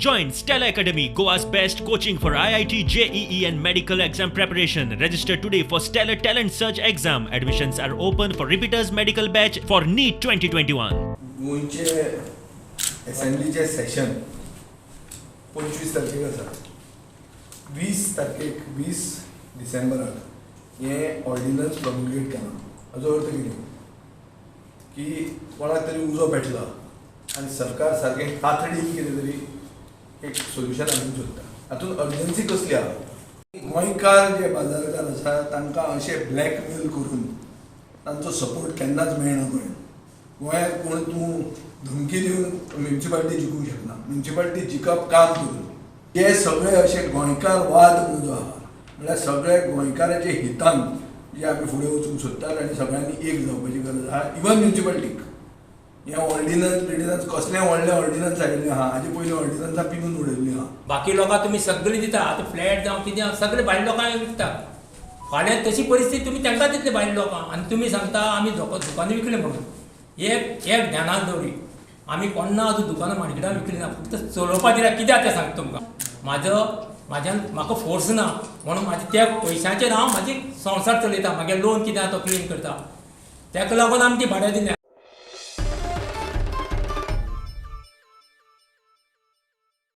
Join Stella Academy, Goa's best coaching for IIT, JEE, and medical exam preparation. Register today for Stellar Talent Search exam. Admissions are open for repeaters medical batch for NEET 2021. गोंयचे एसेंब्लीचें सेशन 25 तारखेक आसा. 20 तारखेक, 20 डिसेंबराक हें ordnance प्रॉम्युलगेट केलां. हाजो अर्थ कितें की कोणाक तरी उजो पेटला आनी सरकार सारकें तातडीन कितें तरी एक सोल्युशन हाडूंक सोदता. हातूंत अर्जन्सी कसली आहा? गोंयकार जे बाजारकार आसा, तांकां अशें ब्लॅकमेल करून तांचो सपोर्ट केन्नाच मेळना गोंयांत. गोंयांत कोण तूं धमकी दिवन म्युनिसिपालिटी जिखूंक शकना. म्युनिसिपालिटी जिखप काम करून. हे सगळे अशे गोंयकार वाद म्हणून जो आहा, म्हणल्यार सगळे गोंयकाराच्या हितान जे आमी फुडें वचूंक सोदतात आनी सगळ्यांनी एक जावपाची गरज आहा. इवन म्युनिसिपालिटीक हें ऑर्डिनन्स बिर्डिनन्स कसलें व्हडलें ऑर्डिनन्स आयिल्लें आहा, हाजे पयलीं ऑर्डिनन्सां पिनून उडयल्लीं आहा. बाकी लोकांक तुमी सगळीं दिता. आतां फ्लॅट जावं कितें जावं, सगळे भायले लोकांक विकता. फाल्यां तशी परिस्थिती तुमी तांकां दितले भायले लोकांक आनी तुमी सांगता आमी दुकानां विकले म्हणून. एक एक ध्यानात दवरी, आमी कोण्णा अजून दुकानां मार्केटान विकली ना, फक्त चलोवपा दिल्या. कित्याक तें सांगता तुमकां. म्हाजो म्हाज्यान म्हाका फोर्स ना म्हणून म्हाजे त्या पयशांचेर हांव म्हाजी संवसार चलयता. म्हागे लोन कितें आहा तो क्लीन करता. ताका लागून आमी ती भाड्या दिल्या.